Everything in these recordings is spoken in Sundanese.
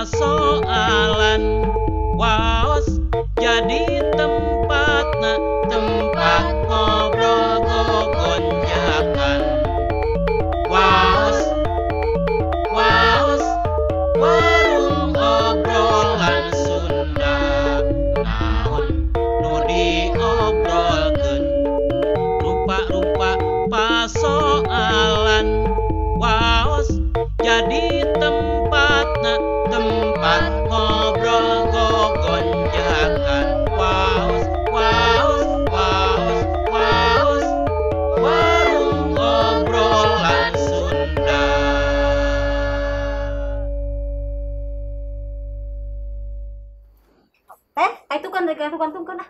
Pasoalan waos jadi tempatna tempat ngobrol gogonjakan waos waos warung obrolan Sunda naon nu diobrolkeun rupa-rupa pasoalan waos jadi tempatna tempat ngobrol gogonjakan waos waos waos waos warung obrolan Sunda. Teh, itu kan rek gantungkeun ah.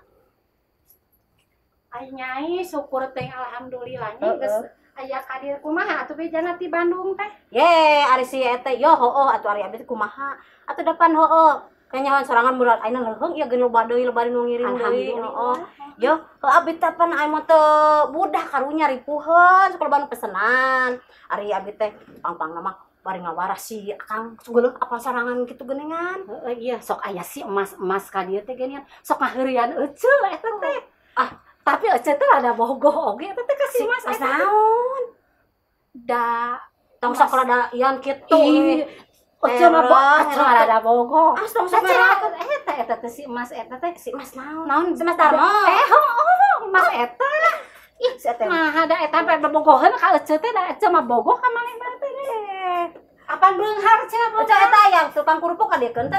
Ai nyai syukur teh alhamdulillah nya geus aya kadir kumaha atuh bejana ti Bandung teh. Ye, ari si eta yo hooh atuh ari abdi teh kumaha? Atuh depan hooh. Kanyahoan sorangan murad ayeuna leuheung ieu geus loba deui loba nu ngirim deui hooh. Yo, heuh abdi teh pan aya mah teu budah karunya ripuheun sok loba nu pesenan. Ari abdi teh pang-pangna mah bari ngawaras si Akang geuleuh apal sorangan kitu geuningan. Heeh iya sok aya si emas-emas ka dieu teh geuningan sok ngaheureuyan eceu eta teh. Ah, tapi eceu teh rada bogoh oge eta teh ka si Mas Mas eta. Naon? Da Tong sok rada ian kitu. Ih, eceu mah eceu rada bogoh. Ah, tong sok Eta eta eta teh si Mas eta teh si Mas naon? Naon Si Mas Darmo. Eh, hooh, Mas eta. Ih, si eta. Nah, ada eta sampe bobogoheun ka eceu teh da eceu mah bogoh ka manehna teh. Apan beunghar cenah Eceu eta aya tukang kerupuk ka dieu teh eta.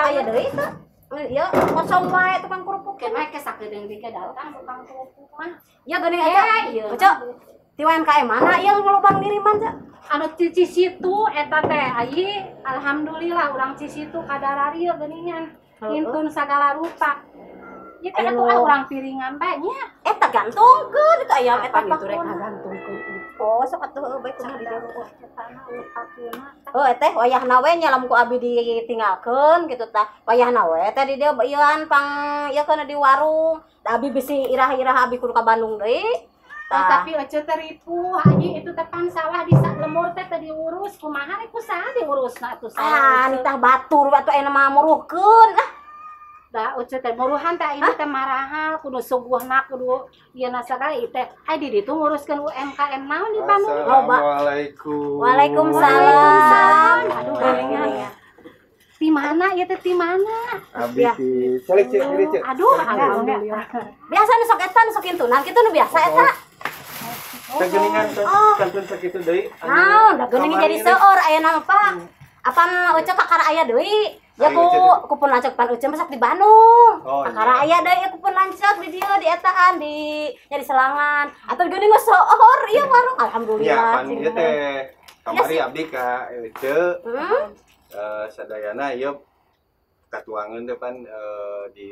Aya deui teh. Ieu kosong wae tukang kerupuk. Kena ke sakedeung deui datang tukang kerupuk mah. Ya geuning eceu. Iya. Eceu ti UMKM mana ieu loba ngiriman teh? Anu ti Cisitu eta teh ayi alhamdulillah urang Cisitu kadararieu geuningan. Ngintun sagala rupa. Ieu teh atuh ah urang piringan bae nya. Eta gantungkeun itu aya eta Eta gitu rek ngagantungkeun. Oh, sok atuh heuh bae kumaha di dieu. Eta mah pakuna. Oh, teh wayahna we nya lamun ku abi ditinggalkeun kitu tah. Wayahna we teh di dieu ieuan pang ieu keun di warung. Da abi bisi irah-irah abi kudu ka Bandung deui. Oh, Tah. tapi eceu teh ripuh anjing itu teh pan sawah di lembur teh teu diurus kumaha rek ku saha diurusna atuh sawah. Ah, nitah batur atuh ayeuna mah muruhkeun. Ah, Da eceu teh muruhan teh ini teh marahal kudu suguhna kudu ieu na sagala ieu teh ai di ditu nguruskeun UMKM naon di Bandung. Assalamualaikum. Waalaikumsalam. Aduh geuningan. Di mana ieu teh di mana? Abi di calik cek diri cek. Aduh alhamdulillah. Biasa nu sok eta nu sok intunan kitu nu biasa eta. Teh geuningan teh kantun sakitu deui. Naon, da geuning jadi seueur ayeuna mah Pak. Apan eceu kakara aya deui. Ya ku ku pun lanceuk pan eceu mah sok di Bandung. Oh, kakara aya deui ku pun lanceuk di dieu di etaan di nya di Selangan. Atuh geuning geus seueur ieu warung alhamdulillah. Ya pan ieu teh kamari abdi ka eceu. Sadayana ieu katuangeun teh pan di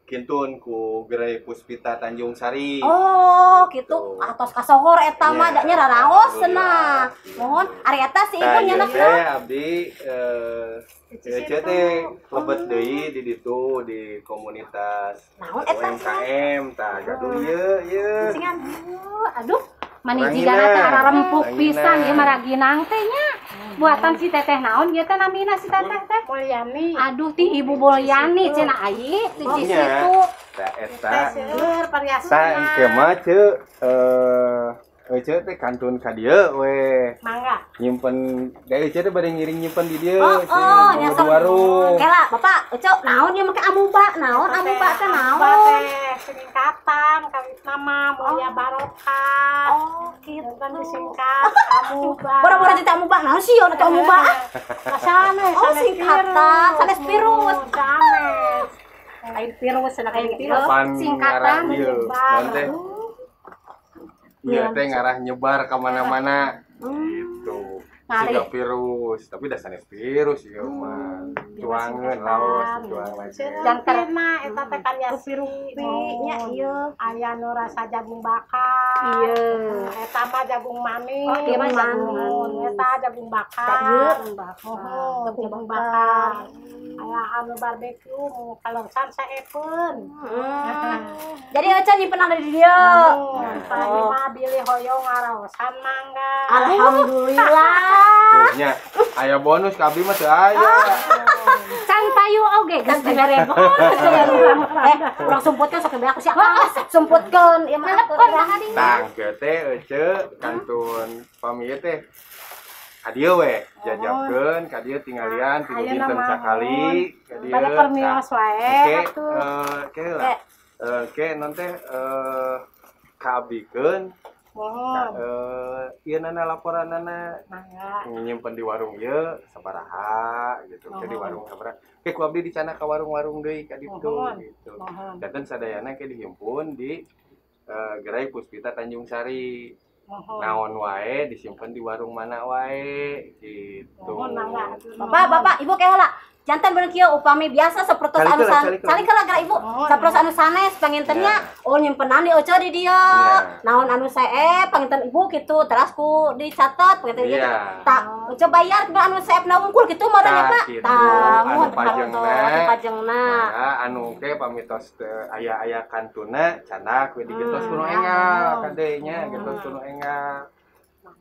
kintun ku gerai Puspita Tanjung Sari. Oh, gitu. Atos kasohor eta mah da nya raraos cenah. Mohon ari eta si ibu nyenek teh abdi eceu teh lebet deui di ditu di komunitas naon eta UMKM tah gaduh ieu ieu. Singan. Aduh, mani jigana teh ararempuk pisan ieu mah raginang teh nya. Buatan si teteh naon ieu teh namina si teteh teh? Mulyani. Aduh ti Ibu Mulyani cenah ayi ti Cisitu. Tah eta. Seueur pariasna. Tah engke mah ceu eceu teh kantun ka dieu we. Mangga. Nyimpen da eceu teh bade ngiring nyimpen di dieu. Oh, nya sok warung. Kela Bapak, eceu naon ieu make amuba? Naon amuba teh naon? Amuba teh singkatan kawit nama Mulia Barokah. Oh, kitu. Kan disingkat amuba. Boro-boro teh amuba naon sih ieu teh amuba? Sanes. Oh, singkatan sanes virus. Sanes. Lain virus cenah virus singkatan nyebar. Iya teh ngarah nyebar ke mana-mana gitu. Siga virus, tapi dah sanes virus ieu mah. Tuangeun laos, tuang lagi. Janterna eta teh kan Rupi-rupi nya ieu. Aya nu rasa jagung bakar. Iya. Eta mah jagung manis. Oh, ieu mah jagung manis. Eta jagung bakar. Muhun, jagung bakar. Aya anu barbeque mu kalongsan saepeun. Jadi eceu nyimpen ada di dieu. Tadi mah bilih hoyong ngaraosan mangga. Alhamdulillah. Tuh nya aya bonus ka abdi mah teu aya. Can payu oge geus dibere. Urang sumputkeun sok beak ku si Akang. Sumputkeun ieu mah. Tah kieu teh ece kantun pami ieu teh. Ka dieu we jajabkeun ka dieu tinggalian 3 dinten sakali ka dieu. Bade permios wae atuh. Oke lah. Oke non teh kaabdikeun. Mohon. Ieu nana laporanana mangga. Nyimpen di warung ieu sabaraha gitu. Ke di warung sabaraha. Ke ku abdi dicana ka warung-warung deui ka ditu gitu. Janten sadayana ke dihimpun di gerai Puspita Tanjung Sari. Naon wae disimpen di warung mana wae gitu. Mohon mangga. Bapak, bapak, ibu ke heula. Jantan bener kieu upami biasa sapertos anu calik heula geura ibu. Sapertos anu sanes pangintennya oh nyimpenan di oce di dieu. Naon anu seep panginten ibu kitu teras ku dicatet panginten ieu. Tak oce bayar ke anu seepna wungkul kitu meureun nya Pak. Tah anu pajengna. Anu ke pamitos aya-aya kantuna candak we digentos kuno engal kade nya gentos kuno engal.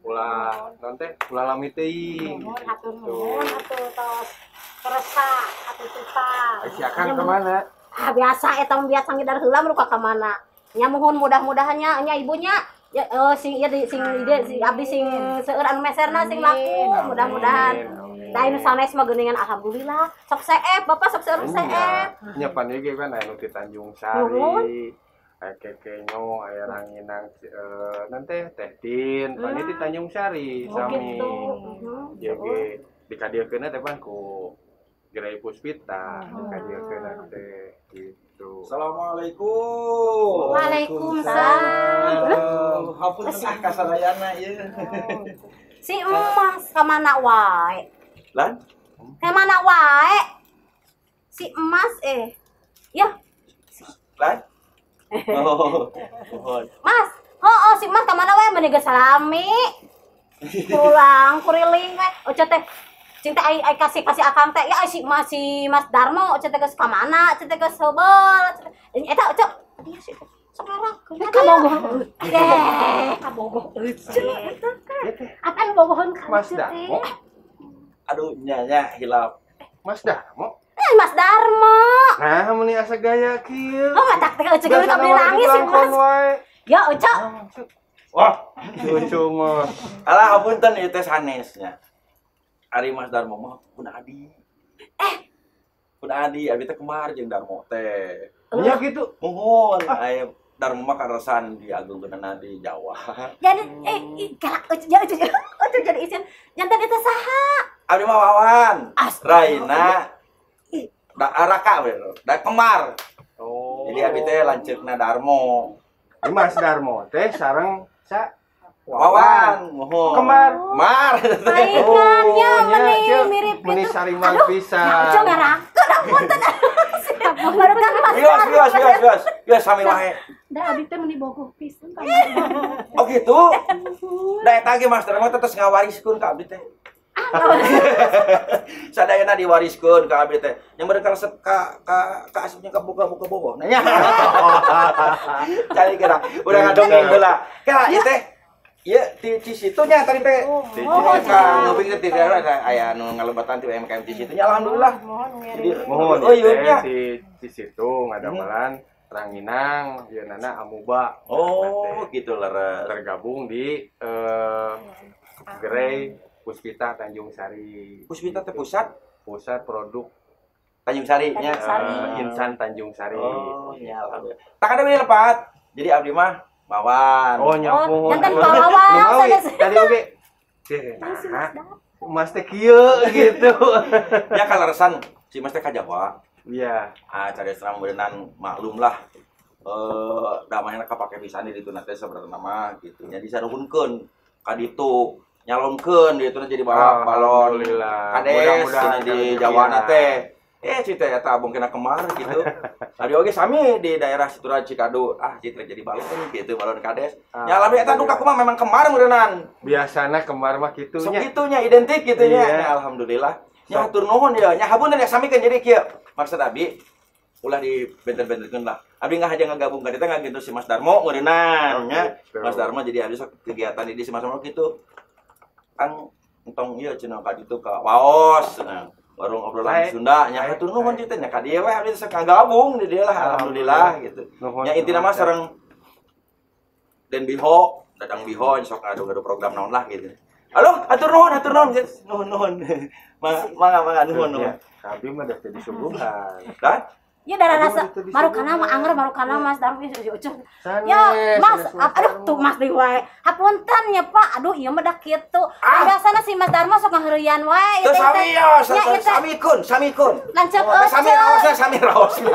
Ulah naon teh ulah lami teuing. Nuhun hatur nuhun atuh tos keresa atuh tuta. Si Akang kemana? Ah biasa eta mah biasa ngidar heula mah ka mana. Nya muhun mudah-mudahan nya ibunya ya sing ieu sing ide si abdi sing seueur anu meserna sing laku mudah-mudahan. Da anu sanes mah geuningan alhamdulillah. Sok seep Bapak sok seueur seep. Nya pan ieu ge kan anu ti Tanjung Sari. Aya kekenyo, aya ranginang nanti teh tin, pan di Tanjung Sari sami. Ieu ge dikadiekeunna teh pan ku Gerai Puspita, dikadiekeunna teh gitu. Assalamualaikum. Waalaikumsalam. Hapunten ah kasadayana ieu. Si emas ka mana wae? Lan? Ka mana wae? Si emas Ya. Lan? Oh, mohon. Mas, oh, si Mas ka mana wae meuni geus salami. Pulang kuriling we. Oce teh cinta ai kasih akang teh ya si Mas si Mas Darmo oce teh geus ka mana? Oce teh geus heubeul. Eta oce dia sih sekarang kabogoh. Kabogoh oce eta. Apaan bogohon ka Mas Darmo? Aduh nya nya hilap. Mas Darmo? Mas Darmo. Nah, meuni asa gaya kieu. Oh, matak teh oce geus abdi nangis sih Mas. Ya oce. Wah, lucu mah. Alah hapunten ieu teh sanesnya. Ari Mas Darmo mah pun adi. Pun adi, abi teh kemar jeung Darmo teh. Nya kitu. Muhun, aya Darmo mah karasan di agungkeunana di Jawa. Jadi galak oce oce jadi isin. Janten eta saha? Abdi mah Wawan. Raina. Da raka we, da kemar. Oh. Jadi abi teh lanceukna Darmo. Ini Mas Darmo teh sareng sa Wawan, muhun. Kemar. Mar. Palingannya meni mirip gitu. Meni sarimang pisan. Ya oce ngarakeun apunten. Baru kan Mas. Wios wios wios wios. Wios sami wae. Da abi teh meuni bogoh pisan ka. Oh gitu. Da eta ge Mas Darmo teh tos ngawariskeun ka abdi teh. Sadayana diwariskeun ka abdi teh. Yang mereka resep ka asupnya ka buka-buka bogoh. Nanya. Cari kira urang ngadongeng heula. Kira ieu teh ieu ti situ nya tadi teh. Ka nguping teh aya anu ngalebatan ti UMKM di situ nya alhamdulillah. Jadi mohon oh iya di situ ngadamelan ranginang ieu nana amuba. Oh gitu leres. Tergabung di gerai Puspita Tanjung Sari. Puspita teh pusat? Pusat produk Tanjung Sari nya. Insan Tanjung Sari. Oh ya alhamdulillah. Tak ada beli lepat. Jadi abdi mah Wawan. Oh nyampun. Jantan Pak Wawan. Tadi oge. Nah, Mas teh kieu gitu. Ya kaleresan si Mas teh ka Jawa. Iya. Ah cari serang berenang maklum lah. Damahna kapake pisan di ditu teh sabenerna mah gitu. Jadi saruhunkeun ka ditu. Nyalonkeun di ditu jadi balon. Kades di Jawa teh. Cita eta abong kena kemar gitu. Tadi oge sami di daerah Situra Cikadu. Ah, citra jadi balon gitu, balon kades. Ya alhamdulillah eta duka kumaha memang kemar meureunnan. Biasana kemar mah kitu nya. Sok nya identik kitu nya. Ya, alhamdulillah. Nya hatur nuhun ya. Nya hapunten ya sami kan jadi kieu. Maksud abi ulah di benten-bentenkeun lah. Abi ngahaja ngagabung ka dieu teh ngagintu si Mas Darmo meureunnan nya. Mas Darmo jadi abi sok kegiatan di si Mas Darmo kitu. Kan entong ieu cenah ka ditu ka Waos. Warung obrolan Sunda nya hatur nuhun teh nya ka dieu we abdi sok ngagabung di dieu lah alhamdulillah gitu. Nya intina mah sareng Den Biho, Dadang Biho sok ngadu-ngadu program naon lah gitu. Halo, hatur nuhun, nuhun nuhun. Mangga nuhun nuhun. Abdi mah da teu disuguhan. Lah? Ya darah rasa marukana mah anger marukana Mas Darmi ucuh. Ya Mas, aduh tuh Mas deui wae. Hapunten nya Pak, aduh ieu mah da kitu. Biasana si Mas Darma sok ngaheureuyan wae. Teu sami ya, samikeun, samikeun. Lanceuk eueuh. Sami raosna, sami raosna.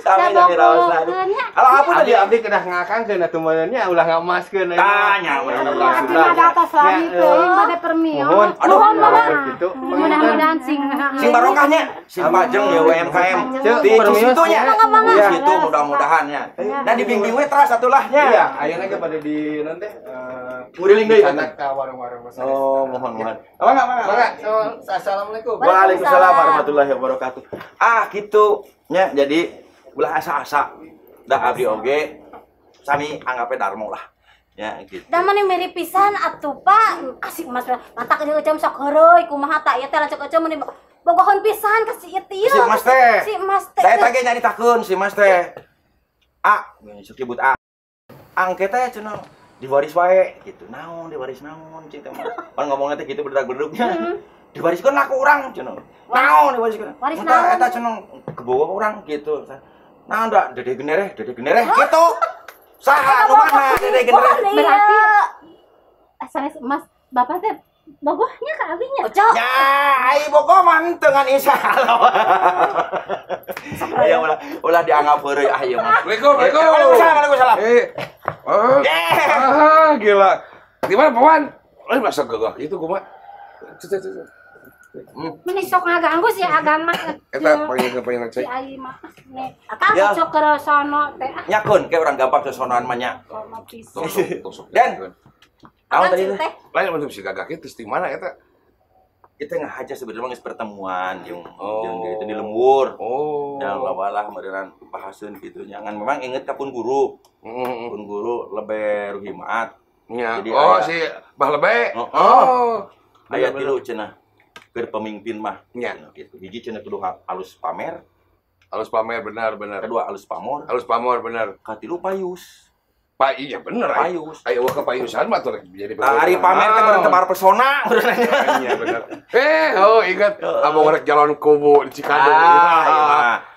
Sami raosna. Kalau hapunten abdi abdi kedah ngakangkeun atuh meureun nya ulah ngamaskeun ayeuna. Tah nya urang Sunda. Ada atas lami teuing bade permios. Nuhun mama. Mudah-mudahan sing barokahnya, sing pajeng ya UMKM di situ nya. Di situ mudah-mudahan nya. Nah dibimbing we teras atulahnya. Iya, ayeuna ge pada di naon teh nguriling deui sana ka warung-warung. Oh, mohon mohon. Mangga mangga. Mangga. Assalamualaikum. Waalaikumsalam warahmatullahi wabarakatuh. Ah, kitu nya jadi ulah asa-asa. Da abdi oge sami anggape Darmo lah. Ya gitu. Da mah mirip pisan atuh Pak. Asik Mas. Matak jeung ecem sok heureuy kumaha ta ieu teh lanceuk ecem meuni bogohon pisan ka si ieu teh. Si Mas teh. Si Mas teh. Saya teh nyaritakeun si Mas teh. A, nyebut A. Angke teh cenah diwaris wae gitu. Naon diwaris naon cing teh mah. Pan ngomongna teh kitu berderak-berduknya. Diwariskeun lah ku urang cenah. Naon diwariskeun? Waris naon? Eta cenah kebawa urang gitu. Naon da dede genereh gitu. Saha nu mana dede genereh? Berarti sanes Mas Bapak teh bogohnya ka abinya. Ya, ai bogoh mah henteu ngan insyaallah. Aya ulah ulah dianggap heureuy ah ieu mah. Assalamualaikum. Waalaikumsalam, waalaikumsalam. Gila. Di mana Pawan? Lain masa gagah gitu kumaha? Meni sok ngaganggu sih agan mah. Eta panggil cek. Si ai mah. Akang sok ke sono teh. Nyakeun ke urang gampang sosonoan mah nya. Dan naon tadi teh? Lain mun si gagah kitu di mana eta? Kita ngahaja sebenarnya geus pertemuan jeung jeung itu di lembur. Oh. Dan lawalah meureunnan bahaseun kitu nya. Ngan memang inget ka pun guru. Pun guru lebe ruhimat. Nya. Oh si Bah Lebe. Oh. Aya tilu cenah keur pemimpin mah. Nya. Gitu. Hiji cenah kudu alus pamer. Alus pamer benar benar. Kedua alus pamor. Alus pamor benar. Katilu payus. Pak iya bener payus. Ayo ke payusan mah tuh jadi ari pamer teh meureun tebar pesona iya bener. Oh ingat abang rek jalan kubu di Cikadung.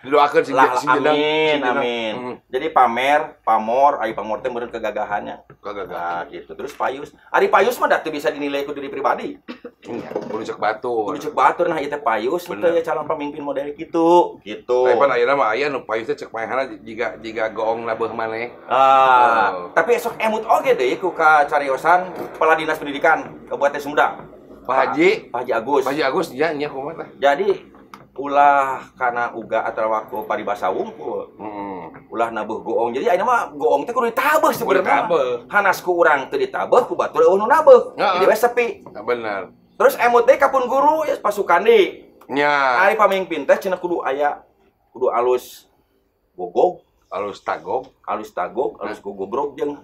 Didoakeun sing jenang. Amin amin. Jadi pamer, pamor, ari pamor teh meureun kegagahannya. Kegagahan gitu. Terus payus. Ari payus mah da teu bisa dinilai ku diri pribadi. Iya, kudu cek batur. Kudu cek batur nah ieu teh payus teu ya calon pemimpin model kitu. Gitu. Tapi pan ayeuna mah aya nu payus teh cek maehana jiga jiga goong nabeuh maneh. Ah. Tapi esok emut oge deui ku kacariosan Kepala Dinas Pendidikan Kabupaten Sumedang. Pak Haji, Pak Haji Agus. Pak Haji Agus nya nya kumaha tah? Jadi ulah kana uga atawa ku paribasa wungkul. Ulah nabuh goong. Jadi ayeuna mah goong teh kudu ditabeuh sebenarnya. Hanas ku urang teu ditabeuh ku batur eueuh nu nabeuh. Jadi we sepi. Bener. Terus emut deui ka pun guru ya Pak Sukandi. Nya. Ari pamimpin teh cenah kudu aya kudu alus gogog, alus tagog, alus gogobrog jeung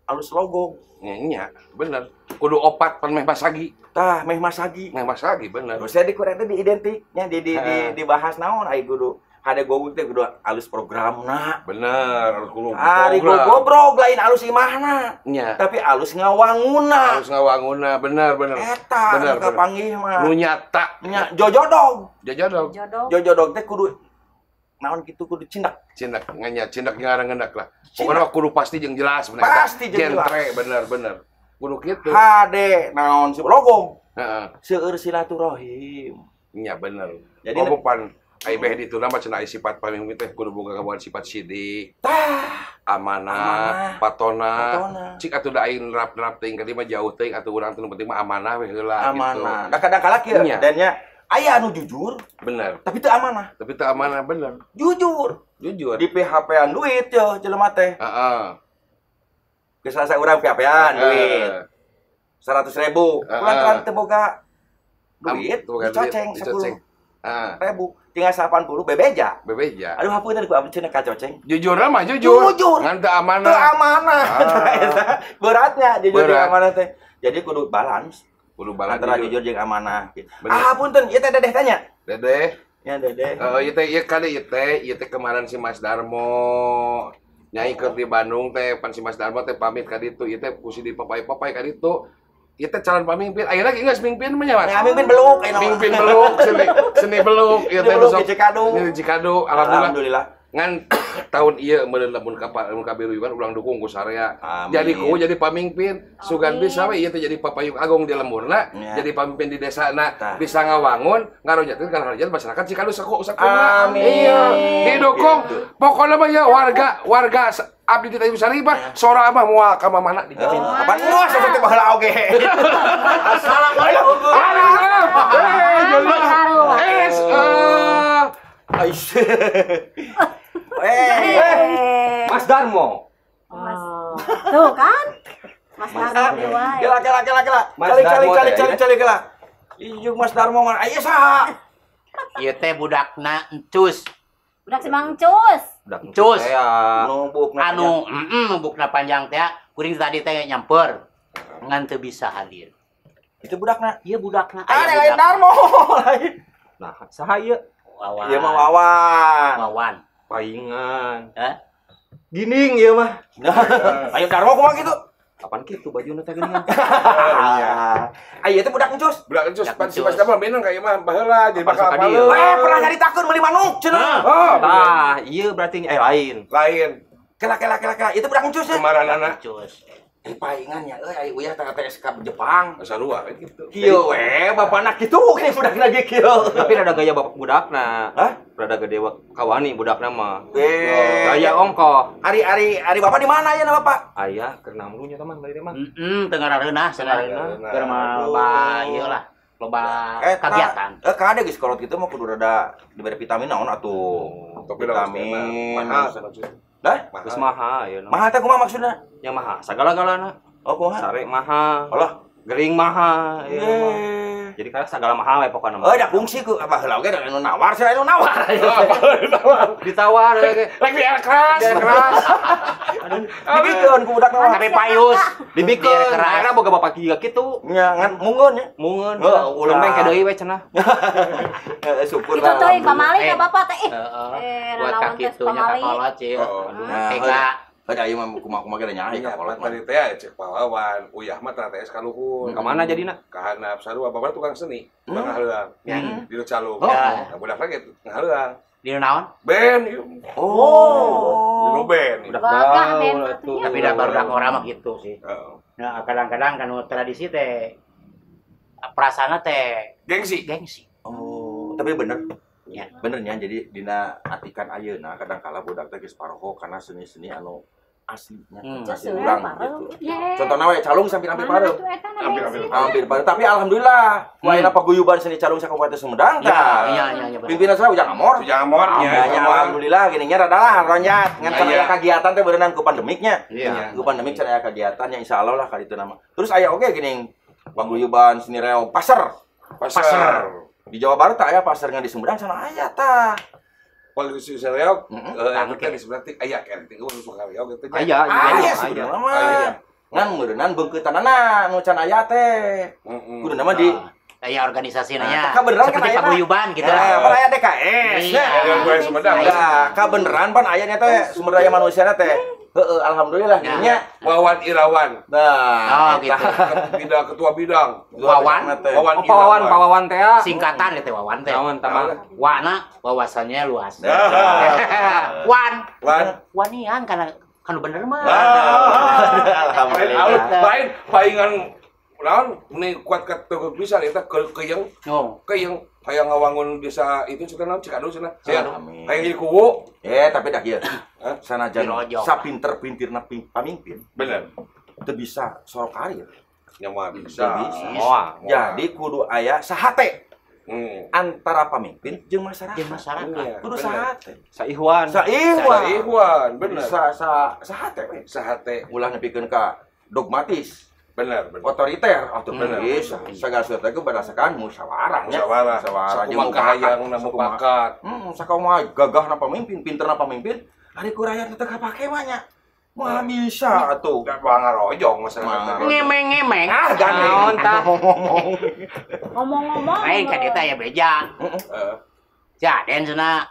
alus logog. Nya, bener. Kudu opat pan meh masagi. Tah, meh masagi. Meh masagi bener. Terus saya dikurang teh diidentiknya di dibahas naon ai kudu hade gogog teh kudu alus programna. Bener, alus kudu. Ari gogobrog lain alus imahna. Nya. Tapi alus ngawanguna. Alus ngawanguna, bener bener. Eta bener, kapanggih mah. Nu nyata. Nya jojodog. Jojodog. Jojodog teh kudu naon kitu kudu cindak. Cindak nganya, cindak ngarang-ngendak lah. Pokoknya kudu pasti jeung jelas bener. Pasti jeung jelas. Genre bener bener. Kudu kitu. Hade naon si logong. Heeh. Seueur silaturahim. Nya bener. Jadi pan ai beh ditu mah cenah sifat pamimpin teh kudu boga kabogohan sifat sidik. Tah, amanah, patona. Cik atuh da aing nerap-nerap teuing ka dieu mah jauh teuing atuh urang teh nu penting mah amanah we heula gitu. Amanah. Da kadang-kala kieu dan nya aya anu jujur, bener. Tapi teu amanah. Tapi teu amanah bener. Jujur. Jujur. Di PHP-an duit yo jelema teh. Heeh. Geus selesai urang PHP-an duit. 100.000. Kulantaran teu boga duit, dicoceng 10.000. Tinggal 80 bebeja. Bebeja. Aduh hapunten ku abdi cenah kacoceng. Jujur mah jujur. Jujur. Ngan teu amanah. Teu amanah. Beratnya jujur teu amanah teh. Jadi kudu balance. Kudu balad antara jujur jeung amanah gitu. Ah punten ieu teh Dedeh tanya. Dedeh. Ya Dedeh. Heeh ieu teh ieu kade ieu teh kemarin si Mas Darmo nyai keur di Bandung teh pan si Mas Darmo teh pamit ka ditu ieu teh kusi di papai-papai ka ditu. Ieu teh calon pamimpin ayeuna geus mimpin mah nya Mas. Ya mimpin beluk ayeuna. Mimpin beluk seni beluk ieu teh sok Cikadu. Di Cikadu alhamdulillah. Ngan tahun ieu meureun lamun kabiruyukan urang dukung ku sarea. Jadi ku jadi pamimpin sugan bisa we ieu teh jadi papayung agung di lemburna, jadi pamimpin di desana, bisa ngawangun ngaronjakeun kana harjan masyarakat Cikadu sakumaha. Iya, didukung. Pokona mah ya warga abdi di Tanjung Sari mah sora mah moal ka mamana dijamin. Kapan moal sok teh baheula oge. Assalamualaikum. Mas Darmo. Tuh kan? Mas Darmo wae. Kela kela kela. Calik kela. Ieu Mas Darmo mah aya saha? Ieu teh budakna Encus. Budak si Mang Encus. Budak Encus. Anu anu bukna panjang teh kuring tadi teh nyamper. Ngan teu bisa hadir. Itu budakna. Ieu budakna. Ada lain Darmo lain. Nah, saha ieu? Wawan. Ieu mah Wawan. Wawan. Paingan. Hah? Gining ieu mah. Ayo Darmo kumaha kitu? Kapan kitu bajuna teh geuningan? Aya teh budak Encus. Budak Encus pan si Mas Darmo minang ka ieu mah baheula jadi bakal apaleun. Pernah nyaritakeun meuli manuk cenah. Oh, tah, ieu berarti lain. Lain. Kela itu budak Encus ya. Kemaranana. Encus. Paingan ya euy aya uyah teh TSK Jepang. Sarua we kitu. Kieu we bapana kitu geuning budakna ge kieu. Tapi rada gaya bapak budakna. Hah? Rada gede kawani budakna mah. Gaya ongkoh. Ari bapak di mana aya na bapak? Aya keur namlunya teman bari teh mah. Heeh, teu ngarareunah cenah. Keur mah loba ieu lah, loba kegiatan. Kade geus kolot kitu mah kudu rada dibere vitamin naon atuh. Vitamin. Mahal. Dah? Geus mahal ieu. Mahal teh kumaha maksudna? Yang mahal sagala-galana. Oh, kumaha? Sare mahal. Alah, gering mahal ieu mah. Jadi karena sagala mahal we pokona mah. Euy, da kungsi ku baheula oge da anu nawar sia anu nawar. Ditawar we ge. Lagi di air keras. Dibikeun ku budak mah. Tapi payus. Dibikeun. Karena boga bapak kieu kitu. Nya ngan mungeun nya. Mungeun. Heuh, ulun mah engke deui we cenah. Syukur lah. Itu teuing pamali ka bapak teh. Heeh. Buat ka kitu nya ka kolot sih. Tega. Ada ieu mah kumaha-kumaha ge nyahi ka kolot mah. Tadi teh cek pahlawan, uyah mah teh TS ka luhur. Ka mana jadina? Ka handap sarua bapak tukang seni, tukang ngahareang. Di Calung. Nah, budak lagi ngahareang. Di naon? Band ieu. Oh. Di band. Budak gaul atuh. Tapi da barudak urang mah gitu sih. Nah, kadang-kadang kan tradisi teh perasaan teh gengsi. Gengsi. Oh, tapi bener. Ya. Benernya jadi dina atikan ayeuna kadang kala budak teh geus paroho kana seni-seni anu aslinya asli urang gitu. Contohna we calung sampai-sampai pareup. Hampir pareup tapi alhamdulillah ku ayeuna paguyuban seni calung sakabupaten Sumedang tah. Iya. Pimpinan saya Ujang Amor. Ujang Amor nya alhamdulillah gini nya radalah ronjat ngan can aya kagiatan teh beureunan ku pandemiknya. Ku pandemik can aya kagiatan nya insyaallah lah ka ditu nama. Terus aya oge gini paguyuban seni reog pasar. Pasar. Di Jawa Barat tak aya pasar ngan di Sumedang sana aya tah. Polisi reog anu teh di sebelah teh aya kan teh suka reog teh. Aya sebenarnya mah. Ngan meureunnan beungkeutanana nu can aya teh. Kuduna mah di aya organisasina nya. Seperti paguyuban gitu lah. Pan aya DKS nya. Sumedang. Nah, kabeneran pan aya nya teh sumber daya manusiana teh. Heeh, alhamdulillah nya Wawan Irawan. Nah, oh, gitu. Bidang ketua bidang. Wawan. Wawan Wawan, Wawan teh. Singkatan teh Wawan teh. Wawan tama. Wana wawasannya luas. Wan. Wan. Wanian kana kan bener mah. Alhamdulillah. Lain paingan naon meni kuat ka teguh pisan eta keuyeng. Keuyeng hayang ngawangun desa itu cenah naon Cikadu cenah. Hayang jadi kuwu. Tapi dah ieu. Sanajan sapinter-pintirna pamimpin. Bener. Teu bisa solo karir. Nya moal bisa. Jadi kudu aya sahate. Antara pamimpin jeung masyarakat. Jeung masyarakat. Kudu sahate. Saihwan. Saihwan, bener. Sahate we. Sahate. Ulah nepikeun ka dogmatis. Bener, bener. Otoriter atau bener. Segala sesuatu itu berdasarkan musyawarah. Musyawarah. Sakumaha hayang na mupakat. Sakumaha gagahna pamimpin, pinterna pamimpin, ari ku rakyat teu kapake mah nya. Mah bisa atuh. Da pangarojong masalah. Ngemeng-ngemeng. Ah, naon tah ngomong. Ngomong-ngomong. Lain ka dieu teh aya beja. Heeh. Si Aden cenah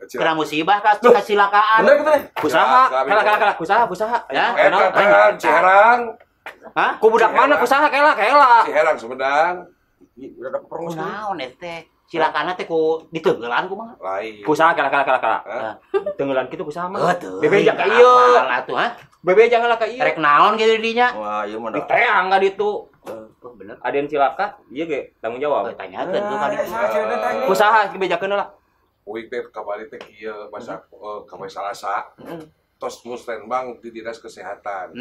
kena musibah kasilakaan. Bener kitu teh. Kusaha? Kala kusaha kusaha. Ya, eta teh Ciherang. Hah? Ku budak mana kusaha kela kela. Ciherang Sumedang. Udah dapat promosi. Naon eta teh? Cilakana teh ku ditenggelan kumaha? Lain. Kusaha kela kela kela. Tenggelan kitu kusaha mah. Bebeja ka ieu. Atuh ha? Bebeja heula ka ieu. Rek naon kitu dinya? Wah, ieu mah diteang ka ditu. Oh, bener. Aden cilaka, ieu ge tanggung jawab. Tanyakeun tuh ka ditu. Kusaha bejakeun heula. Uing teh kamari teh kieu masa kamari Salasa. Tos musrenbang di Dinas Kesehatan.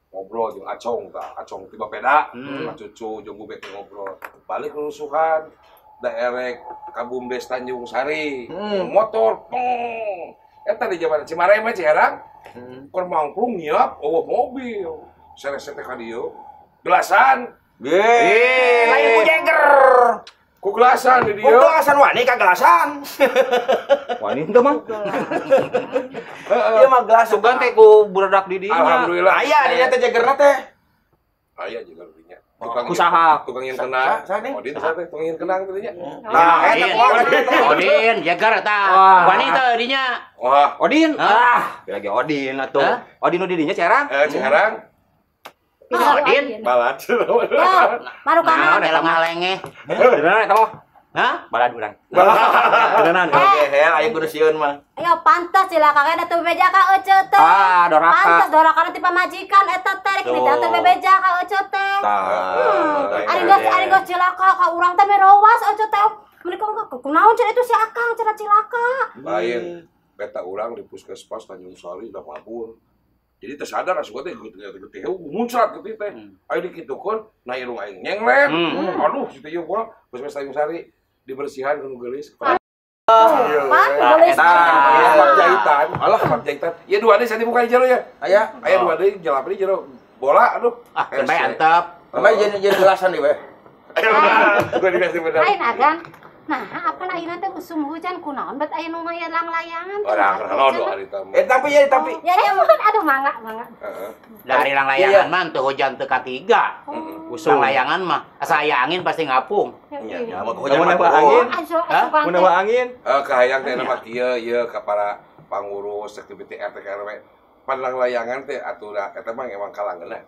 Ngobrol jeung Acong tah, Acong tiba peda, cucu jeung bubek ngobrol. Balik rusuhan daerek ka Bumdes Tanjung Sari. Motor peng. Eta di zaman Cimareme mah Ciherang. Keur mangprung nyiap eueuh mobil. Serese teh ka dieu. Gelasan. Ye, lain ku jengger. Ku gelasan di dieu. Ku gelasan wani ka gelasan. Wani henteu mah. Ieu mah gelas sugan teh ku budak di dinya. Alhamdulillah. Aya di dinya teh jegerna teh. Aya jeger di dinya. Tukang kusaha, tukang yang kenang. Odin saha teh tukang yang kenang teh nya. Nah, eta Odin jeger eta. Wani teh dinya. Wah, Odin. Ah, lagi Odin atuh. Odin nu di dinya Ciherang? Ciherang. Odin balad. Marukan eta mah lengeh. Beneran eta mah? Hah? Balad urang. Beneran. Oke, hel aya kudu sieun mah. Ayo pantas cilaka kana teu bebeja ka ece teh. Ah, doraka. Pantas doraka ti pamajikan eta teh rek teu bebeja ka ece teh. Ari geus cilaka ka urang teh merowas ece teh. Meuni kunaon cenah itu si Akang cenah cilaka. Lain beta urang di Puskesmas Tanjung Sari udah mabur. Jadi tersadar asup teh getih muncrat getih teh. Ayo dikitukeun na irung aing nyenglet. Aduh si teh ieu gua Puskesmas Tanjung Sari dibersihan ku nu geulis. Pan geulis. Pak jahitan. Alah pak jahitan. Ieu dua deui dibuka di jero ya. Aya. Aya dua deui jalap di jero. Bola aduh. Ah, keun bae antep. Bae jadi gelasan deui we. Gua dikasih bener. Lain agan. Nah, apa ayeuna teh usum hujan kunaon bet aya nu langlayangan. Orang lodo ari teh. Tapi ya tapi. Ya ya mohon aduh mangga mangga. Heeh. Dari langlayangan mah teu hujan teu katiga. Usum layangan mah asa aya angin pasti ngapung. Nya, mun hujan mah angin. Hah? Mun mah angin. Kahayang teh mah kieu ieu ka para pangurus aktiviti RT RW. Pan langlayangan teh atuh eta mah emang kalanggeuna.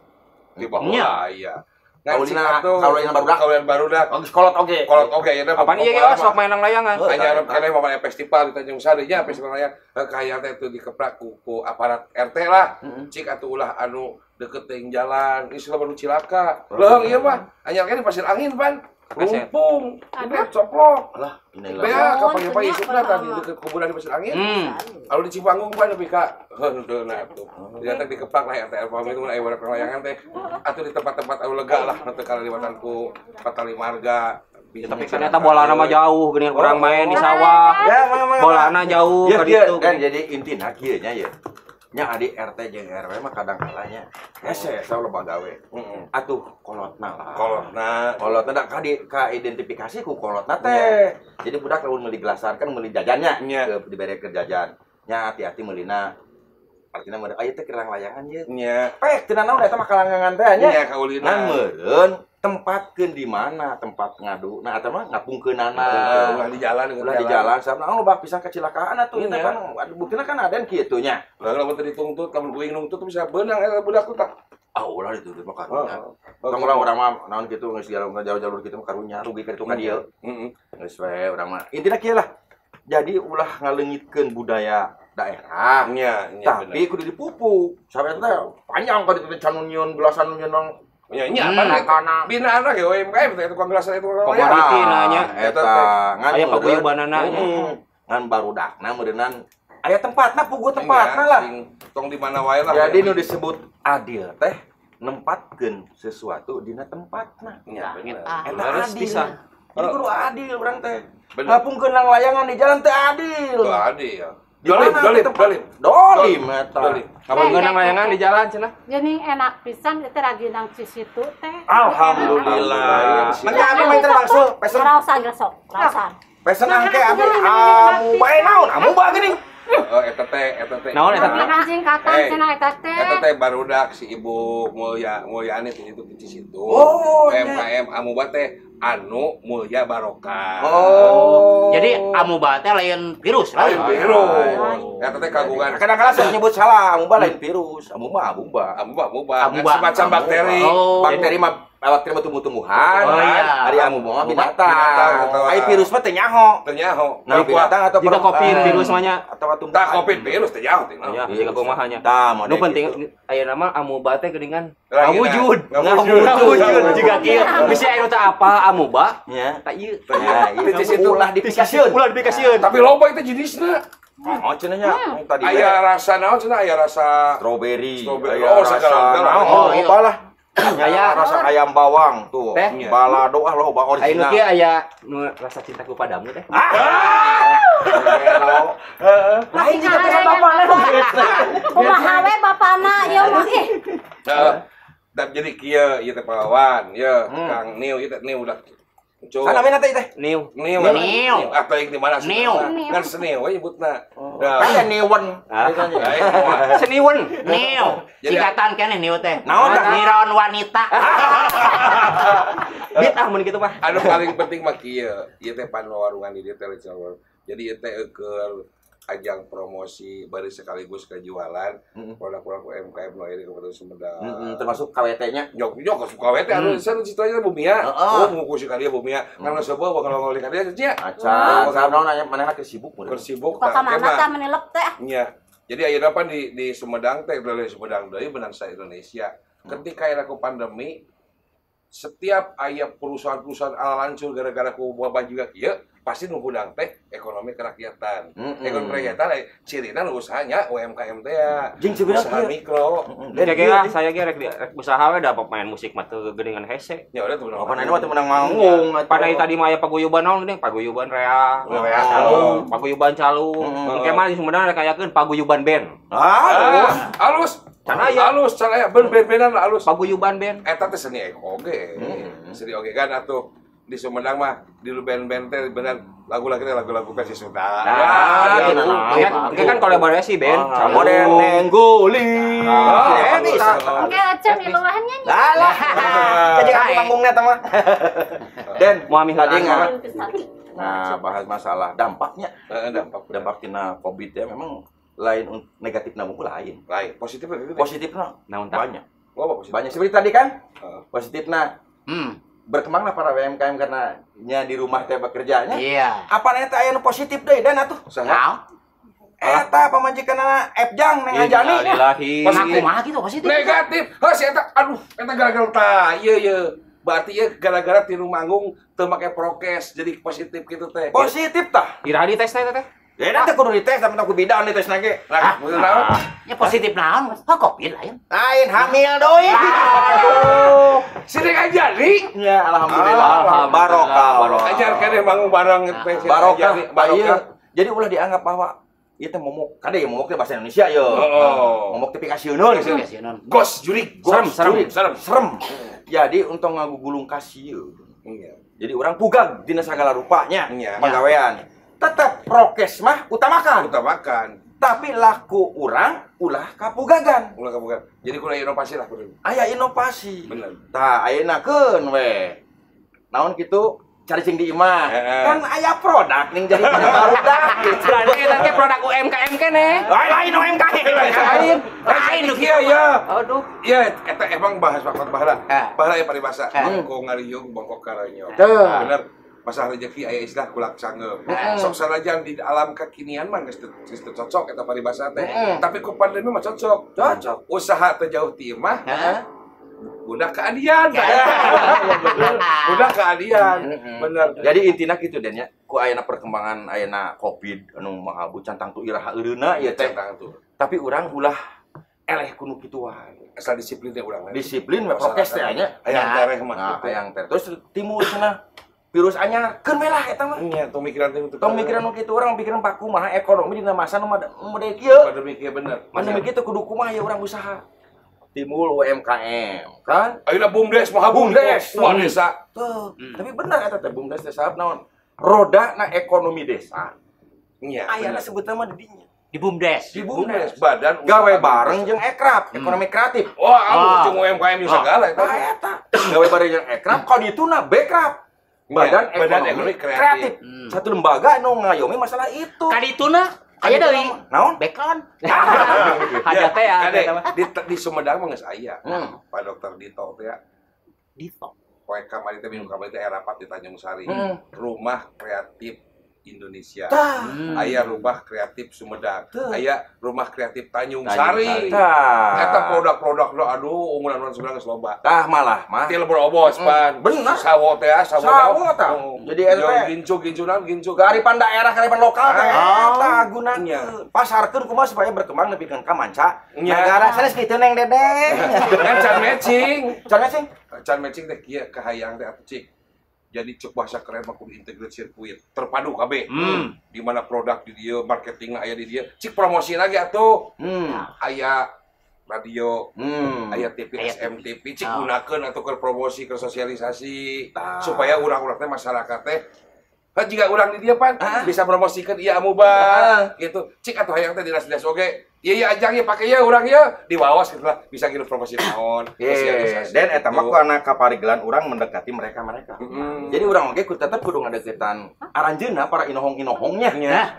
Di bawah iya. Kaulina barudak, kaulina barudak. Kolot oge. Kolot oge ya. Apaan ieu ge sok main layangan. Aya keneh mah festival di Tanjung Sari nya festival layang. Kahayang teh itu dikeprak ku aparat RT lah. Cik atuh ulah anu deket teuing jalan, geus baru cilaka. Leuheung ieu mah anyar keneh pasir angin pan. Rumpung, udah coplok. Alah, inilah. Bea kapan-kapan isukna tadi deket kuburan di pasir angin. Lalu di Cipanggung pan lebih ka heuh nah tuh. Ternyata dikeplak lah RT RW itu mun aya budak layangan teh. Atuh di tempat-tempat anu lega lah nu teu kaliwatan ku patali marga. Ya, tapi kan eta bolana mah jauh geuningan urang main di sawah. Ya, bolana jauh ka ditu. Kan jadi intina kieu nya ye. Nya adi RT jeung RW mah kadang kalanya hese loba gawe. Atuh kolotna lah. Kolotna. Kolotna da ka di ka identifikasi ku kolotna teh. Jadi budak lamun meuli gelasan kan meuli jajannya ke dibere ke jajan. Nya hati-hati meulina. Artina meureun aya teh kerang layangan ye. Nya. Pek teu nanaon eta mah kalangangan teh nya. Nya kaulina. Ngan meureun tempatkeun di mana tempat ngadu. Nah eta mah ngapungkeunana. Ulah di jalan, ulah di jalan. Sabab naon loba pisan kecelakaan atuh eta kan buktina kan aden kitu nya. Lah lamun teu dituntut, lamun uing nungtut bisa beunang eta budak teh. Ah ulah dituntut mah karunya. Tong urang mah naon kitu geus jalur-jalur kitu mah karunya rugi ka ditu ka dieu. Heeh. Geus we urang mah. Intina kieu lah. Jadi ulah ngaleungitkeun budaya daerah. Nya, tapi kudu dipupuk. Sampai eta panjang ka ditu teh can nyieun gelasan nyieun Ya nya apa binaan ge UMKM teh tukang gelasan itu tukang komoditi nanya eta ngan aya paguyubanana ngan barudakna meureunnan aya tempatna puguh tempatna lah tong di mana wae lah. Jadi nu disebut adil teh nempatkeun sesuatu dina tempatna. Nya bener. Eta adil. Jadi kudu adil urang teh. Ngapungkeun layangan di jalan teh adil. Teu adil. Dolim, dolim, dolim. Dolim eta. Dolim. Ngapungkeun layangan di jalan cenah. Geuning enak pisan eta raginang Cisitu teh. Alhamdulillah. Mangga abi mah teh langsung pesen. Raosan gesok, raosan. Pesen angke abi amu bae naon? Amu bae geuning. Eta teh. Naon eta teh? Kancing katan cenah eta teh. Eta teh barudak si Ibu Mulyani teh itu di situ. UMKM Amuba teh anu Mulya Barokah. Oh. Jadi Amuba teh lain virus, lain virus. Eta teh kagungan. Kadang-kadang sok nyebut salah, Amuba lain virus, Amuba Amuba. Amuba. Semacam bakteri. Bakteri mah bakteri mah tumbuh-tumbuhan, ari amuba mah binatang. Ai virus mah teu nyaho. Teu nyaho. Nah, binatang atau jika covid virus mah nya atau tumbuhan. Tah covid virus teu nyaho teh. Ya, jika kumaha nya. Nu penting ayeuna mah amuba teh geuningan ngawujud. Ngawujud jiga kieu. Bisi aya nu teu apa amuba nya. Tah ieu. Ulah dipikasieun. Ulah dipikasieun. Tapi loba itu jenisna. Oh, cenah nya tadi. Aya rasa naon cenah aya rasa strawberry. Oh, segala naon. Oh, lah. Aya rasa ayam bawang tuh. Balado ah loba original. Aya nu kieu aya nu rasa cintaku padamu teh. Lain juga teh bapana. Kumaha we bapana ieu mah ih. Jadi kieu ieu teh pahlawan, ye Kang Niu ieu teh Niu udah. Sana mana teh teh? Niu. Niu. Atau yang di mana sih? Niu. Kan seniu we nyebutna. Kan niwen. Seniwen. Niu. Singkatan keneh niu teh. Naon tah? Niron wanita. Bit ah mun kitu mah. Anu paling penting mah kieu, ieu teh panwarungan di dieu teh. Jadi ieu teh keur ajang promosi bari sekaligus kejualan produk-produk UMKM nu aya di Kabupaten Sumedang. Termasuk KWT-nya. Jok jok KWT anu situ aja bumia. Oh nguku si ka dieu bumia. Kan sebuah bakal ngoli ka dieu nya. Acan, naon aya manehna keur sibuk mun. Keur sibuk tah. Ka mana tah menilep teh. Nya. Jadi ayeuna pan di Sumedang teh dari Sumedang deui beunang sa Indonesia. Ketika aya ku pandemi setiap aya perusahaan-perusahaan ala lancur gara-gara ku wabah juga kieu pasti nu hudang teh ekonomi kerakyatan. Ekonomi kerakyatan cirina nu usahanya UMKM teh ya. Jeung sebenarnya usaha mikro. Kira-kira saya ge rek usaha we da main musik mah teu geuningan hese. Ya udah teu meunang. Apa mah teu meunang manggung. Padahal tadi mah aya paguyuban naon geuning? Paguyuban rea. Rea paguyuban calu. Engke mah di Sumedang rek ayakeun paguyuban band. Ah, alus. Can aya. Alus, can aya ben-benan alus. Paguyuban band. Eta teh seni oge. Seni oge kan atuh di Sumedang mah di band-band teh bener lagu-lagu lagu-lagu versi Sunda. Nah, kan kolaborasi band. Modern Nenggoli. Bisa. Oke, acem miluan nya. Alah. Kajeun aku panggungna eta mah. Den, tadi nah, bahas masalah dampaknya. Dampak tina Covid ya memang lain negatifna mungkin lain. Lain, positifna positifna banyak. Banyak seperti tadi kan? Positifna. Berkembanglah para UMKM karena nya di rumah teh bekerjanya. Iya. Apa teh aya nu positif deui dan atuh? Saha? Eta pamajikanna Epjang neng Anjani. Innalillahi. Kumaha kitu positif? Negatif. Heuh si eta aduh eta gara-gara tah. Ieu ieu. Berarti ieu gara-gara tilu manggung teu make prokes jadi positif kitu teh. Positif tah. Iraha dites teh teh. Ya nanti kudu dites tapi ku bidan dites lagi. Lah, naon? Ya positif naon? Hah Covid lain. Lain hamil deui. Aduh. Sini aja nih. Ya alhamdulillah. Barokah. Ajar keneh bangun bareng barokah. Barokah. Jadi ulah dianggap bahwa ieu teh momok. Kade momok teh bahasa Indonesia ye. Momok teh pikasieun. Gos jurik. Serem. Jadi untung ngagugulung kasieun. Jadi urang pugag dina sagala rupanya pagawean. Tetap prokes mah utamakan. Tapi laku urang ulah kapugagan. Ulah kapugagan. Jadi kudu inovasi lah kudu. Aya inovasi. Bener. Tah ayeuna keun we. Naon kitu cari cing di imah. Kan aya produk ning jadi barudak gitu. Berarti eta teh produk UMKM keneh. Lain UMKM. Lain nu kieu ya. Aduh. Ieu eta emang bahas waktu baheula. Baheula aya paribasa. Bongkok ngariung bongkok karanyok. Bener. Masalah rezeki aya istilah kulak sangeum. Sok sanajan di alam kekinian mah geus teu cocok eta paribasa teh. Tapi ku pandemi mah cocok. Cocok. Usaha teu jauh ti imah. Budak keadian. Budak keadian. Bener. Jadi intina kitu Den nya, ku ayeuna perkembangan ayeuna Covid anu maha can tangtu iraha eureuna ieu teh. Tapi urang ulah eleh kuno kitu wae. Asal disiplin teh urang. Disiplin we prokes teh nya. Hayang tereh mah. Hayang tereh. Terus timbul cenah virus anyar keun we lah eta mah. Nya tong mikiran teh tong mikiran nu kitu urang mikiran pakumaha ekonomi dina masa nu model kieu. Pandemi kieu bener. Pandemi kieu kudu kumaha ya urang usaha. Timbul UMKM kan? Ayeuna BUMDes mah BUMDes. Wah desa. Tuh, tapi bener eta teh BUMDes teh sabab naon? Roda na ekonomi desa. Nya. Ayana sebutna mah di dinya. Di BUMDes. Di BUMDes badan gawe bareng jeung Ekrab, ekonomi kreatif. Wah, ujung UMKM jeung segala eta. Eta. Gawe bareng jeung Ekrab, ka dituna Bekrab. Badan Ekonomi Kreatif. Satu lembaga nu ngayomi masalah itu. Ka dituna aya deui. Naon? Bekon. Hajat teh ya. Di Sumedang mah geus aya. Pak Dokter Dito teh ya. Dito. Poe kamari teh minggu kamari teh rapat di Tanjung Sari. Rumah Kreatif Indonesia. Aya Rumah Kreatif Sumedang, aya Rumah Kreatif Tanjung Sari. Eta produk-produk lo aduh unggulan-unggulan Sumedang geus loba. Tah malah mah. Ti lebur obos pan. Bener. Sawo teh sawo. Sawo tah. Jadi eta teh gincu-gincu naon gincu. Kearifan daerah, kearifan lokal teh eta gunakeun. Pasarkeun kumaha supaya berkembang nepikeun ka manca negara. Sanes kitu Neng Dedeng. Kan can matching. Can matching? Can matching teh kieu kahayang teh atuh cik. Jadi cek bahasa keren mah kudu integrate sirkuit terpadu kabeh. Di mana produk di dia, marketing aya di dia. Cik promosi lagi atuh. Aya radio, aya TV, SMTV, cik gunakeun atuh keur promosi, keur sosialisasi supaya urang-urang teh masyarakat teh kan jika urang di dia pan bisa promosikeun ieu amuba gitu. Cik atuh hayang teh dinas-dinas oge. Iya iya ajang ya pakai ya urang ya diwawas gitu lah bisa gitu promosi naon sosialisasi. Dan eta mah karena kaparigelan urang mendekati mereka-mereka. Jadi urang oge tetep kudu ngadeukeutan aranjeunna para inohong-inohongnya.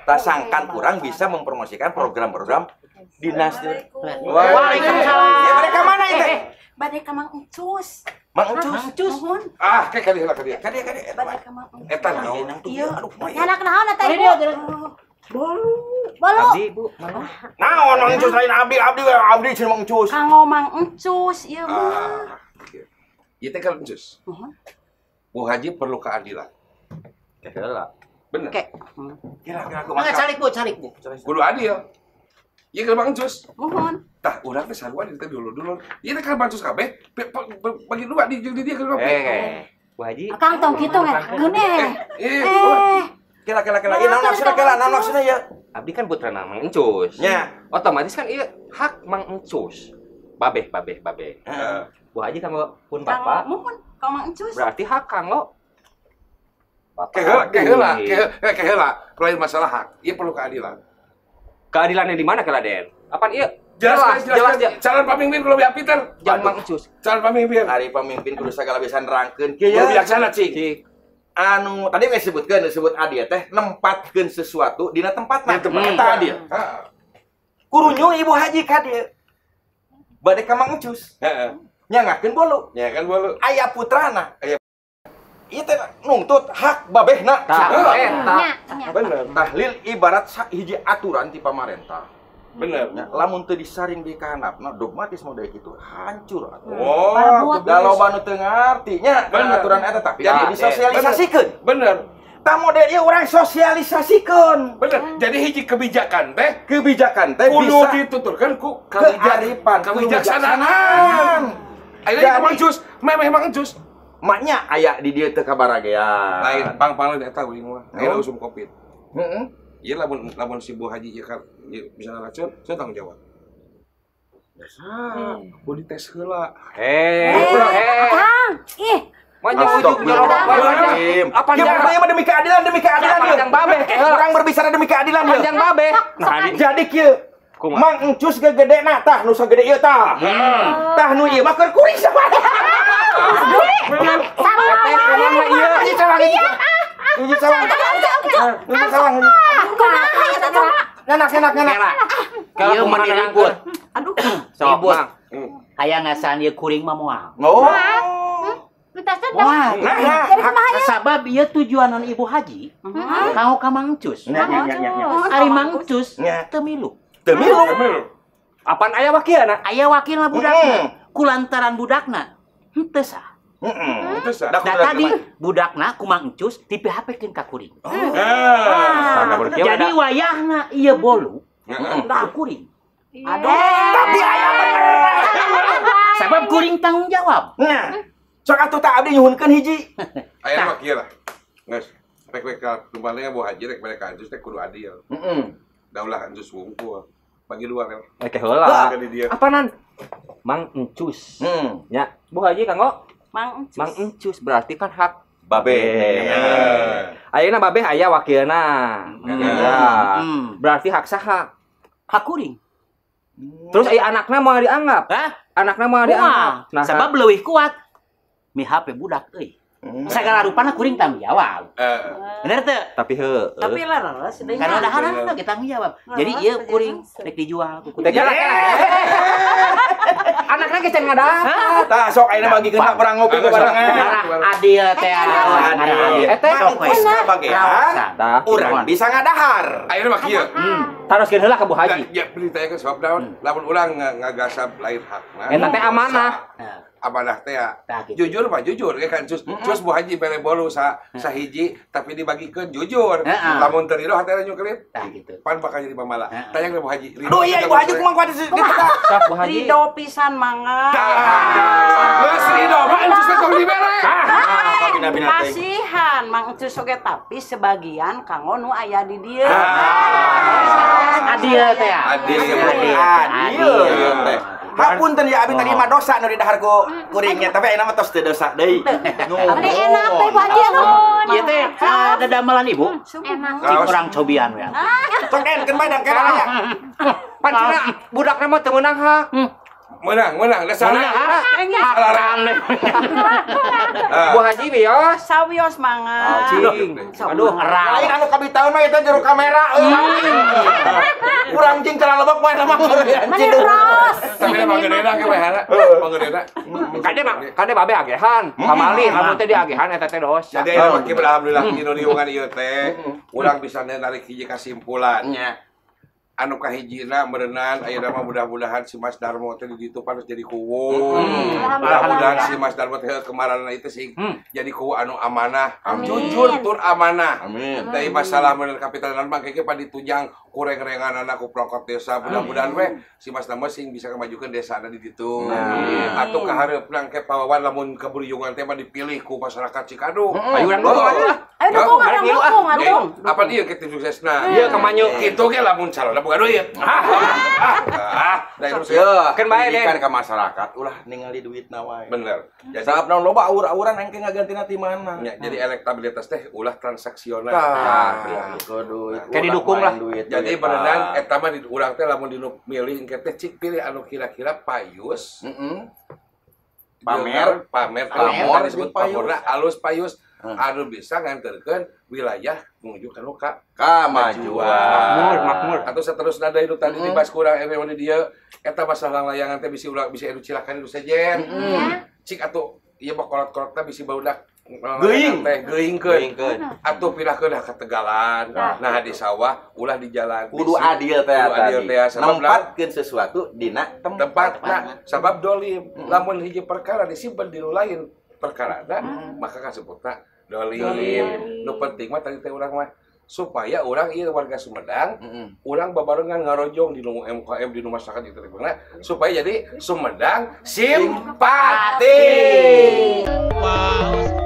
Tah sangkan urang bisa mempromosikan program-program dinas. Waalaikumsalam. Ya mereka mana itu? Bade ka Mang Encus. Mang Encus. Nuhun. Ah, ke kadieu lah kadieu. Kadieu kadieu. Bade ka Mang Encus. Eta naon? Ieu. Aduh, Nyanak naon eta Ibu? Bolu. Bolu. Abdi, Bu. Naon Mang Encus lain abdi, abdi abdi cenah Mang Encus. Kanggo Mang Encus ieu mah. Ieu teh kalau Encus. Bu Haji perlu keadilan. Heula. Bener. Kira-kira kumaha? Calik Bu, calik Bu. Kudu adil. Ieu keur Mang Encus. Nuhun. Tah urang teh sarua di teh dulur-dulur. Ieu teh keur Mang Encus kabeh bagi dua di jeung di dia keur kabeh. Bu Haji. Akang tong kitu ngekeun eh. Kela kela kela. Ieu naon maksudna kela? Naon maksudna ieu? Abdi kan putrana Mang Encus. Nya. Otomatis kan ieu hak Mang Encus. Babeh babeh babeh. Bu Haji kanggo pun bapak. Muhun ka Mang Encus. Berarti hak kanggo bapak. Keheula keheula keheula. Lain masalah hak. Ieu perlu keadilan. Keadilannya di mana Keladen? Apaan ieu? Jelas, jelas, jelas. Calon pemimpin kudu lebih pinter. Jangan Mang Encus. Calon pemimpin. Ari pemimpin kudu sagala bisa nerangkeun kieu. Kudu bijaksana cing. Anu tadi geus disebutkeun disebut adil teh nempatkeun sesuatu dina tempatna. Eta adil. Heeh. Kurunyu Ibu Haji ka dieu. Bade ka Mang Encus. Heeh. Nyangakeun bolu. Nyangakeun bolu. Aya putrana. Aya ieu teh nungtut hak babehna. Tah eta. Bener. Tahlil ibarat hiji aturan ti pamarentah. Bener. Nya, lamun teu disaring di kahanapna dogmatis model kitu hancur atuh. Oh, da loba nu teu ngarti nya aturan eta tapi jadi disosialisasikeun. Bener. Tah model ieu urang sosialisasikeun. Bener. Jadi hiji kebijakan teh, kudu bisa dituturkeun ku kearifan, kebijaksanaan. Ayeuna Mang Encus, memeh Mang Encus. Maknya aya di dieu teu kabaragean. Lain pang-pang eta uing mah. Ayeuna usum Covid. Heeh. Iya lamun si Bu Haji ieu kan bisa racun, saya tanggung jawab. Biasa, kudu dites heula. Akang, ih. Manja ujug nyerobok bae. Apa jangan mah demi keadilan, demi keadilan ieu. Panjang babeh. Urang berbicara demi keadilan ieu. Panjang babeh. Nah, jadi kieu. Mang Encus gegedena tah nu sagede ieu tah. Tah nu ieu mah keur kuring sama. Sarua ieu. Hiji cawang hiji. Hiji cawang. Hiji cawang. Kumaha eta teh? Nyanak nyanak nyanak. Ieu mah diribut. Aduh. Ribut. Hayang ngasaan ieu kuring mah moal. Oh. Moal. Nah, sabab ieu tujuan Ibu Haji kanggo ka Mang Encus. Ari Mang Encus teu milu. Teu milu. Apaan aya wakilna? Aya wakilna budakna. Kulantaran budakna henteu sah. Heeh. Da tadi budakna ku Mang Encus di PHP-keun ka kuring. Jadi wayahna ieu bolu ku kuring. Aduh. Tapi aya bener. Sabab kuring tanggung jawab. Nah. Sok atuh tah abdi nyuhunkeun hiji. Aya mah kieu lah. Geus, rek rek ka tumpalnya Bu Haji rek balik ka Encus teh kudu adil. Heeh. Daulah Encus wungkul. Bagi dua kan. Oke heula. Apanan? Mang Encus. Nya, Bu Haji kanggo Mang Encus. Mang Encus berarti kan hak babeh. Ayeuna babeh aya wakilna. Ya. Berarti hak saha? Hak kuring. Terus aya anakna moal dianggap? Hah? Anakna moal dianggap. Nah, sabab leuwih kuat mihape budak euy. Segala rupana kuring tanggung jawab. Bener teu? Tapi heueuh. Tapi leres deui. Karena daharan ge tanggung jawab. Jadi ieu kuring rek dijual ku kuring. Anakna ge can ngadapat. Tah sok ayeuna bagikeun hak urang ngopi barengan. Adil teh. Adil. Eta sok kabagean. Urang bisa ngadahar. Ayeuna mah kieu. Taroskeun heula ka Bu Haji. Ya beritanya sebab naon? Lamun urang ngagasap lain hakna. Eta teh amanah. Amanah teh jujur mah jujur ya kan cus cus Bu Haji bere bolu sahiji tapi dibagikeun jujur. Lamun teu rido hatena nyukelit. Tah gitu. Pan bakal jadi mamala. Tanya ke Bu Haji. Aduh iya Ibu Haji kumaha kuat di Sok Bu Haji. Rido pisan mangga. Geus rido mah encus teh tong dibere. Kasihan Mang Encus oge tapi sebagian kanggo nu aya di dieu. Adil teh. Adil adil teh. Hapunten ya abi tadi mah dosa nu didahar ku kuringnya tapi ayeuna mah tos teu dosa deui. Abdi enak teh Bu Haji nuhun. Ieu teh dadamelan ibu. Enak. Cik urang cobian we. Sok denkeun bae dang kena aya. Pan cenah budakna mah teu meunang hak. Meunang dasar. Bu Haji wios. Sawios mangga. Cing. Aduh lain anu kabitaun mah eta jero kamera euy. Urang cing cara lebok mah mah. Mani ros. Tapi panggedena ge wehana. Panggedena. Kade mah kade babe agehan. Pamali lamun teh diagehan eta teh dosa. Jadi aya mah alhamdulillah dinu riungan ieu teh urang bisa narik hiji kasimpulan. Nya. Anu kahijina meureunan ayeuna mah mudah-mudahan si Mas Darmo teh di ditu panos jadi kuwu. Mudah-mudahan si Mas Darmo teh kemaranna itu sih jadi kuwu anu amanah, jujur tur amanah. Amin. Dari masalah meureun kapital dan bang keke pan ditunjang kureng-renganana ku prokot desa mudah-mudahan we si Mas Darmo sing bisa ngamajukeun desana di ditu. Atuh kahareupna engke pawawan lamun kaburuyungan teh mah dipilih ku masyarakat Cikadu. Ayo urang dukung atuh. Ayo dukung urang dukung atuh. Apa ieu ke tim suksesna? Ieu ka manyu. Kitu ge lamun calonna bukan duit. Kan bae deh ke masyarakat ulah ningali duitna wae. Bener. Jadi sabab naon loba aur-auran engke ngagantina ti mana. Ya, jadi elektabilitas teh ulah transaksional. Tah, kudu kayak didukung lah. Jadi berenang eta mah di urang teh lamun dinu milih engke teh cik pilih anu kira-kira payus. Pamer, pamer, pamor disebut pamorna alus payus. Anu bisa nganterkeun wilayah menuju ka nu ka kamajuan. Makmur, makmur. Atau seterusna deui nu tadi dibahas kurang RW di dieu eta masalah layangan teh bisi ulah bisi anu cilakan nu sejen. Cik atuh ieu mah kolot-kolotna bisi barudak geuing teh geuingkeun. Atuh pindahkeun ka tegalan. Nah di sawah ulah di jalan. Kudu adil teh tadi. Nempatkeun sesuatu dina tempatna sabab dolim. Lamun hiji perkara disimpen di nu lain perkara maka kasebutna dolim. Nu penting mah tadi teh urang mah supaya urang ieu warga Sumedang, urang babarengan ngarojong di nu MKM di nu masyarakat itu teh supaya jadi Sumedang simpati. Wow.